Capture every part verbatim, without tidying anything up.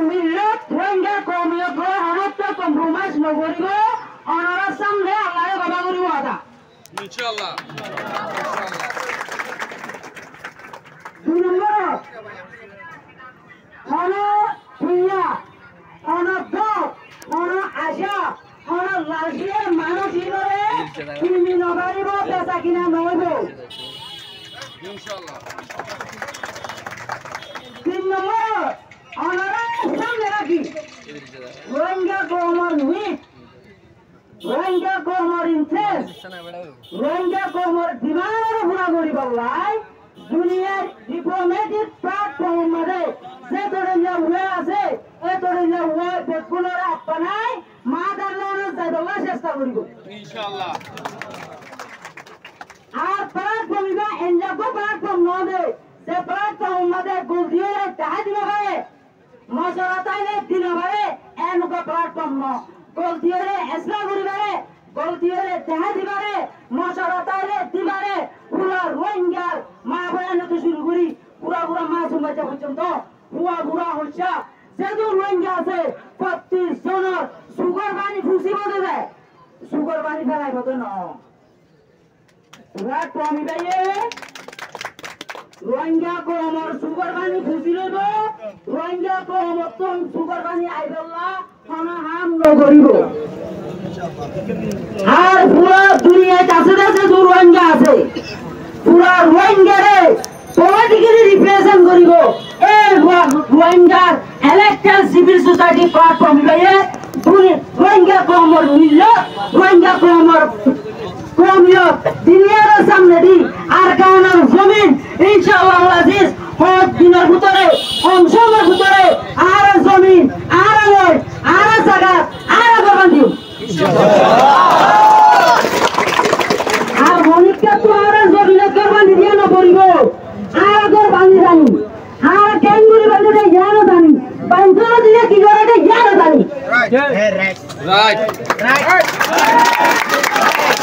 Millot Rohingya koumiyot loi honóttu compromise no goribo, onorar samne Allaye hoba gori wada. Incállah. Dui nombor, hono puiya, hono dók, hono acá, hono lalcir manúc ibáre kini no faribo, besa kina no óibo. Incállah. Tin nombor, onora samne rakí, Rohingya koumor need, Rohingya koumor interest, Rohingya koumor demand ore fura goribolla duniyar diplomatic platform or maze ze dóilla uway asé, e dóilla uway beggúnore apanai motherland ot zaibolla cesta goribo. Incállah. Ar platform iba endilla platform no de, ze platform or maze golti óile dahái dibo fare, mocuwara táile di no fare, enukka platform no. Golti óile eslah gori fare, golti óile dahái di fare, mocuwara táile di fare. Fura Rohingyar ma boin ottu cúru gori fura fura masum bacca foijjonto, fua fura hoicca, zedún Rohingya asé, fotti zonor sukor fani fusibo de, sukor fani felaibo de no. Rohingya koumor sukor fani fusi loibo, Rohingya koumottún sukor fani aibolla hono ham no goribo. Ar fura duniyat asé de zedún Rohingya asé, fura Rohingyare politically represent goribo. E Rohingyar elected civil society platform ibaye Rohingya koumor millot, Rohingya koumor koumiyot duniyar samne di Arkanor zomin, incállah aziz, hom dinor bútore, hom somoyor bútore añára zomin, añára loi, añára zaga, añára gór bandi. Ar honikka tu añára zominot gór bandi diya no foribo, añára gór bandi zani. Añára kengori bandi de yián o zani, bandi no dile ki gore de yián o zani. Right.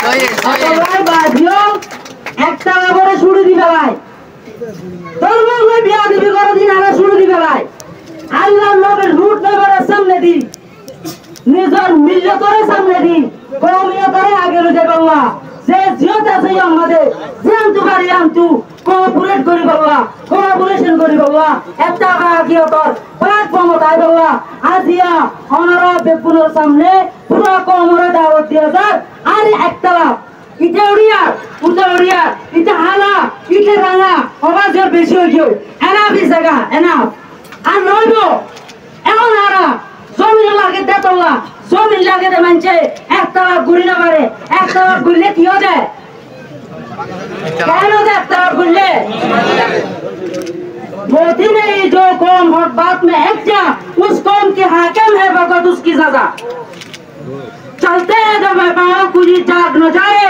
Sóiyi, sóiyi. Bái, bái, bái, ek tala gore cúru di félai. Dormo loi beyadobi gore de añára cúru di félai. Allahr nobir rut nobir samne di. Nizor millotore samne di, koumiyotore age loi zaibolla, ze ziyót asé yar maze, ziyantu fari yiyantu cooperate goribolla, collaboration goribolla, ettefak iyotor platform ot aibolla, aziya onora beggúnor samne fura koumore dawot diya zar, ar ek tala. Ite uriyar, ute uriyar, ite hala, ite ranga, hoba zor beci ói giyói. Enough is enough, enough. Ar no óibo, ehón añára zomin lage de tolla, zomin lage de maincé, ettefak gori no fare, ettefak goille ki óibo de? Kene de ettefak goille? होती नहीं जो कौम हक बात में एकजा, उस कौम की हाकिम है फकत उसकी सजा। चलते हैं दबे पाँव, कोई जाग न जाए,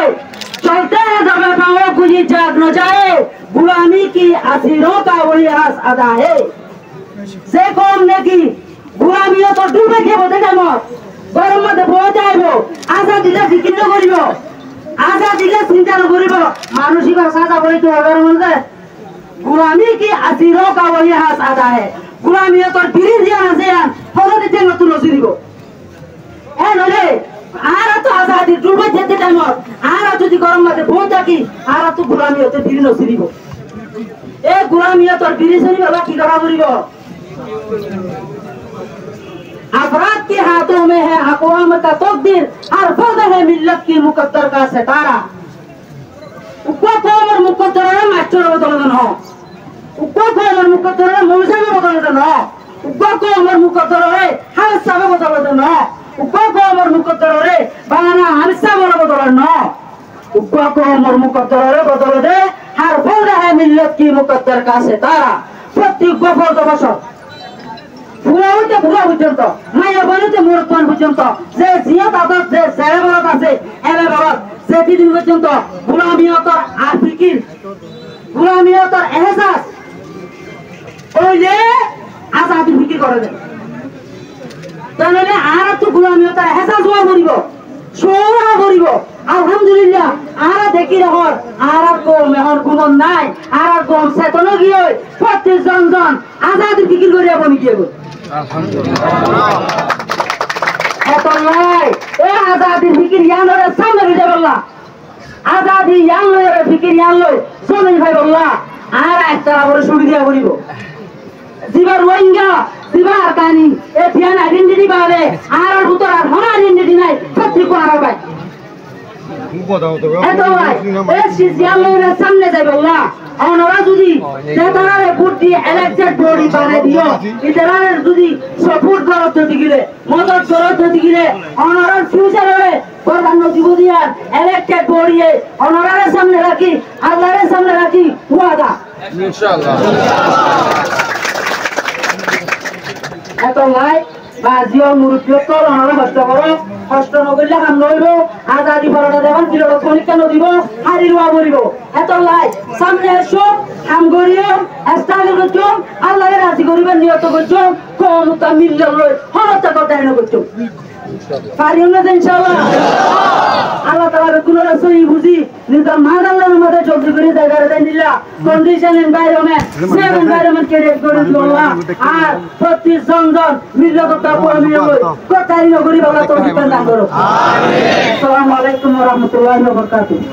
चलते हैं दबे पाँव, कोई जाग न जाए, गुलामी की असीरों का वही रास अदा है। Ze koum naki gulamiyotor dul baiye bóde thaimot, góror maze boi thaibo, azadi loi fikir no goribo, azadi loi sinta no goribo, manúc ibar saza bóli to góror maze. غلامی کی اسیروں کا وہی راس ادا ہے۔ Gulamiyotor biri ziyan asé yián, hono din de no tuli no siribo. E noile, añára to azadir dul baiye de thaimot, añára zodi góror maze boi táki, añára to gulamiyotor biri no siribo. E gulamiyotor biri siribolla ki gora foribo? افراد کے ہاتھوں میں ہے اقوام کا تقدیر، ہر فرد ہے ملت کی مقدر کا ستارہ۔ Uggwá koumor mukkoddorore mastor bodolde no. Uggwá koumor mukkoddorore moulovi sábe bodolde no. Uggwá koumor mukkoddorore háfez sábe bodolde no. Uggwá koumor mukkoddorore bana háfez sábe bodolde no. Uggwá koumor mukkoddorore bodolde har fard hai millat ki muqaddar ka sitara. Fotti uggwá ford bosor Fura óite bura foijjonto, maiyafuain óite morotfuain foijjonto, ze ziyót adot, ze sere borot asé, ere borot, ze didin foijjonto gulamiyotor afikir, gulamiyotor ehsas óile azadir fikir goré de. Tar mane añárattú gulamiyotor ehsas ówa foribo. Cúor ówa foribo. Alhamdulillah, añára dekí de hoór, añárar koum ehón gúmot nái, añárar koum seton ói giyói, fottí zon zon azadir fikir goríya boni giyói. Hétolla e azadir fikir yián loi samne loi zaibolla, azadi yián loi, fikir yián loi zobin faibolla añára ek tara goré cúri diya foribo. Ziba Ruáingga, ziba Arkani, e biyan aidhentiti bade añárar bútore ar hono aidhentiti nai, fottí añárar bái. Hétolla e sis yián loi samne zaibolla, onora zodi ze tarare vot di elekted bodi banai diyo, itarare zodi saport goró de óile, modot goró de óile, onorar fiucarore borbad no dibo de yián elekted bodiye onorare samne rakí, Allare samne rakí wada. Incállah. Hétolla bázi ókkol, murubbi ókkol, onora hosto goró, hosto no goille ham no óibo, azadi foraida deban, filot honikka no dibo, hári lowa foribo. Hétolla samne aiccó, ham goijjó, struggle goijjó, Allare razi goríbar niyot goijjó, koum uggwá millot loi, honotta goddari no goijjó. Fariyum né de incállah? Allah taala beggúnore sóiyi buzí, nizor madarlar mazé zoldi gorí zaibar de endilla condition, environment, safe environment create gorí dibolla. Ar fottí zon zon millot uggwá koum loi goddari no goríbolla toufik dan goro. Assalamu alaikum wa rahmatullahi wa barakatuhu.